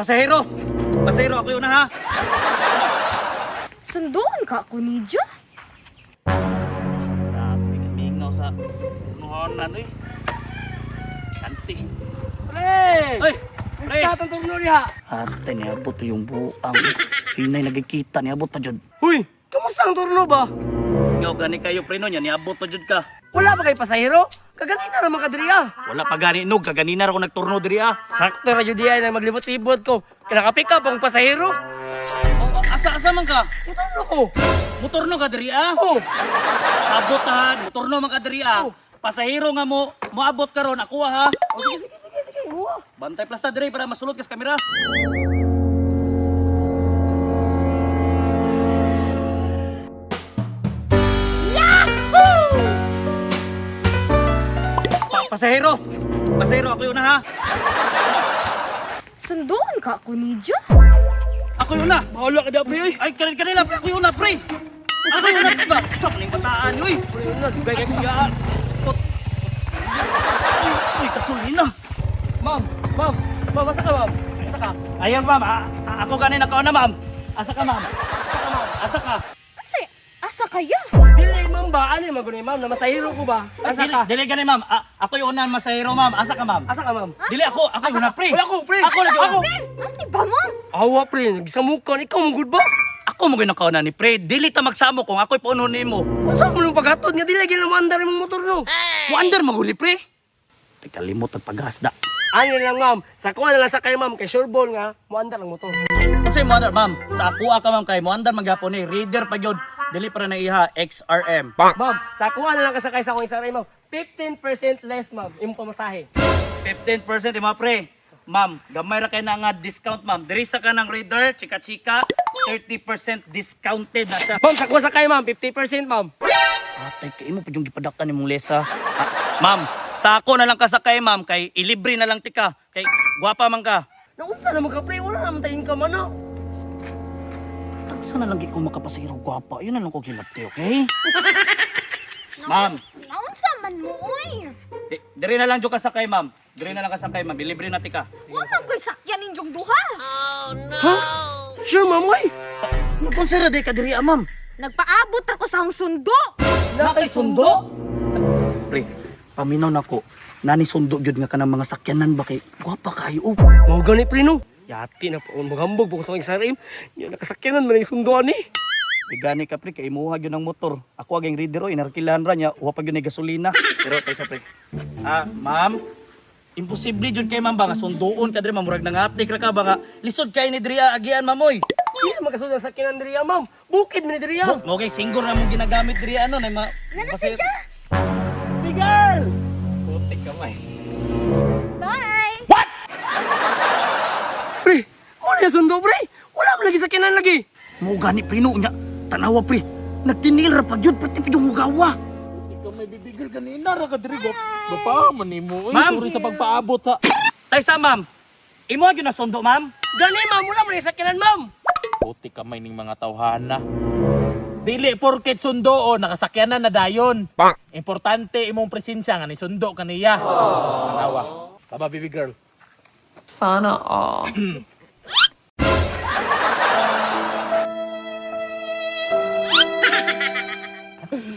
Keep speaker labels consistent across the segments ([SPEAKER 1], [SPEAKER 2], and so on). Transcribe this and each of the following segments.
[SPEAKER 1] Pasahero! Pasahero, ako yun na ha!
[SPEAKER 2] Sunduon ka ako ni Jo?
[SPEAKER 1] Grabe, kamingaw sa nuhonan eh. Kansi.
[SPEAKER 3] Pre!
[SPEAKER 1] Ay! Pre!
[SPEAKER 3] Basta itong turno niya.
[SPEAKER 1] Ate, niabot yung buang. Hinay nagkikita, niabot pa jud.
[SPEAKER 3] Huy! Kamusta ang turno ba?
[SPEAKER 1] Ngaw gani kayo pre no, nya niabot pa jud ka.
[SPEAKER 3] Wala ba kay pasahero? Kaganina ra man ka diri ah.
[SPEAKER 1] Wala pa gani nog, kaganina ra ko nagturno diri ah.
[SPEAKER 3] Sakto ra jud diay nang maglibot-libot ko. Kinaka-pick up ang pasahero.
[SPEAKER 1] Oh, asa man ka?
[SPEAKER 3] Iturno ko.
[SPEAKER 1] Motorno ka diri ah.
[SPEAKER 3] Oh,
[SPEAKER 1] Sabot ha, motorno man ka diri ah.
[SPEAKER 3] Oh.
[SPEAKER 1] Pasahero nga mo, moabot karon ako ha.
[SPEAKER 3] Oh, sige, sige, sige, sige. Huwa.
[SPEAKER 1] Bantay plasta diri para masulod kas kamera. Yahoo! Pasahero! Pasahero, ako yun na ha!
[SPEAKER 2] Sunduon ka ako ni Jo?
[SPEAKER 1] Ako yun na!
[SPEAKER 3] Bahala ka da pre oy.
[SPEAKER 1] Ay, kanil kanila, pre, ako yun na, pre! Ako yun na, ba? Sa maning bataan, uy!
[SPEAKER 3] Pre, yun na, dugay kay
[SPEAKER 1] Ay, ya, Scott! Uy, uy, kasulina!
[SPEAKER 3] Ma'am, ma'am, ma'am, asa ka ma'am? Asa ka?
[SPEAKER 1] Ayun, ma'am, ako ganin ako na, ma'am. Asa ka, ma'am?
[SPEAKER 3] Asa ka ma'am?
[SPEAKER 1] Asa ka?
[SPEAKER 2] Asa, asa kaya?
[SPEAKER 3] Dili ma'am ba? Ano yung magunay ma'am? Na masahero ko ba? Asa
[SPEAKER 1] Dili,
[SPEAKER 3] ka?
[SPEAKER 1] dili gani, ma'am. Ako yung una masahero, ma'am. Asa ka, ma'am?
[SPEAKER 3] Asa ka ma'am?
[SPEAKER 1] Dili ako, ako yung una, pre.
[SPEAKER 3] Wala ko, pre.
[SPEAKER 1] Ako lagi
[SPEAKER 3] Ako.
[SPEAKER 2] Ano ba mo?
[SPEAKER 3] Awa pre, nagsamukan ikaw mong good ba?
[SPEAKER 1] Ako mo ginakaw na ni pre. Dili ta magsamo kung ako'y pauno nimo.
[SPEAKER 3] Unsa mo nung paghatod nga dili gyud mo andar imong motor no?
[SPEAKER 1] Wonder maguli, pre. Teka, limot ang pagasda.
[SPEAKER 3] Ano lang ma'am, sa kuha na lang sa kay ma'am kay sure ball nga moandar ang motor.
[SPEAKER 1] Unsay mo andar, ma'am? Sa ako ka, ma'am, kay mo andar magyapon ni reader pa gyud. Dili para na iha XRM.
[SPEAKER 3] Ma'am, sa kuha na lang kasakay sa akong isa ma'am. 15% less ma'am, imong pamasahe.
[SPEAKER 1] 15% ima pre. Ma'am, gamay ra kay na nga discount, ma'am. Diri sa kanang reader, chika-chika, 30% discounted na siya.
[SPEAKER 3] Ma'am, sa kuha sa kay ma'am, 50% ma'am.
[SPEAKER 1] Atay, kay mo pa yung gipadakan nimong lesa. Ah, ma'am, sa ako na lang kasakay, ma'am, kay ilibre na lang tika. Kay gwapa man ka.
[SPEAKER 3] Naunsa naman ka pre, wala naman tayong income ano.
[SPEAKER 1] Tagsa na lang gid ko makapasiro gwapa. Yun na lang ko gilabti, okay? Ma'am,
[SPEAKER 2] Naunsa man mo, oy?
[SPEAKER 1] Diri na lang jud kasakay, ma'am. Diri na lang kasakay, ma'am. Ilibre na tika.
[SPEAKER 2] Wa man ko'y sakyan ninyong duha.
[SPEAKER 3] Ha? Sure ma'am, oy.
[SPEAKER 1] Nagkonsera di ka diri, ah, ma'am.
[SPEAKER 2] Nagpaabot ra ko sa akong sundo.
[SPEAKER 1] Nakay sundo? Pre, paminaw nako. Nani sundo gyud nga kanang mga sakyanan ba kay gwapa kayo. Oh.
[SPEAKER 3] Mao gani pre no. Yati na po, maghambog po ko sa akong XRM. Yan nakasakyanan man ang sunduan eh.
[SPEAKER 1] Di gani ka pre kay imuha gyud ang motor. Ako aging reader oy inarkilan ra niya, wa pa gyud ni gasolina. Pero kaysa pre. Ah, ma'am, imposible jud kay ma'am ba nga sunduon ka diri ma'am, murag nangatik ra ka ba nga lisod kay ni diri ah, agian ma'am oy.
[SPEAKER 3] Di naman kasunod ang sakyanan diri ah, ma'am. Bukid man ni diri ah.
[SPEAKER 1] Mo kay singgor na mong ginagamit diri ano nay ma.
[SPEAKER 2] Nana siya.
[SPEAKER 1] Bigal.
[SPEAKER 3] Putik kamay.
[SPEAKER 2] Bye!
[SPEAKER 3] Pre, mo na yung sundo pre. Wala man lagi sakyanan lagi.
[SPEAKER 1] Mo gani pre no nya. Tanawa pre. Nagtinil ra pa gyud pati pidong hugawa.
[SPEAKER 4] Ikaw may bibigil ganina ra ka diri gop. Bapa man nimo. Uy,
[SPEAKER 1] Ma'am.
[SPEAKER 4] sorry sa pagpaabot ha.
[SPEAKER 1] Tay sa ma'am. Imo gyud na sundo ma'am.
[SPEAKER 3] Gani ma'am, wala man yung sakyanan ma'am.
[SPEAKER 4] Puti kamay ning mga tawhana. Dili porket sundo o nakasakyanan na dayon. Importante imong presensya nga ni sundo kaniya. Tanawa. Tama baby girl.
[SPEAKER 3] Sana all.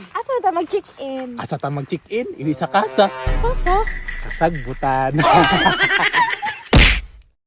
[SPEAKER 2] Asa ta mag-check-in?
[SPEAKER 4] Asa ta mag-check-in? Ili sa kasa.
[SPEAKER 2] Kaso?
[SPEAKER 4] Kasagbutan.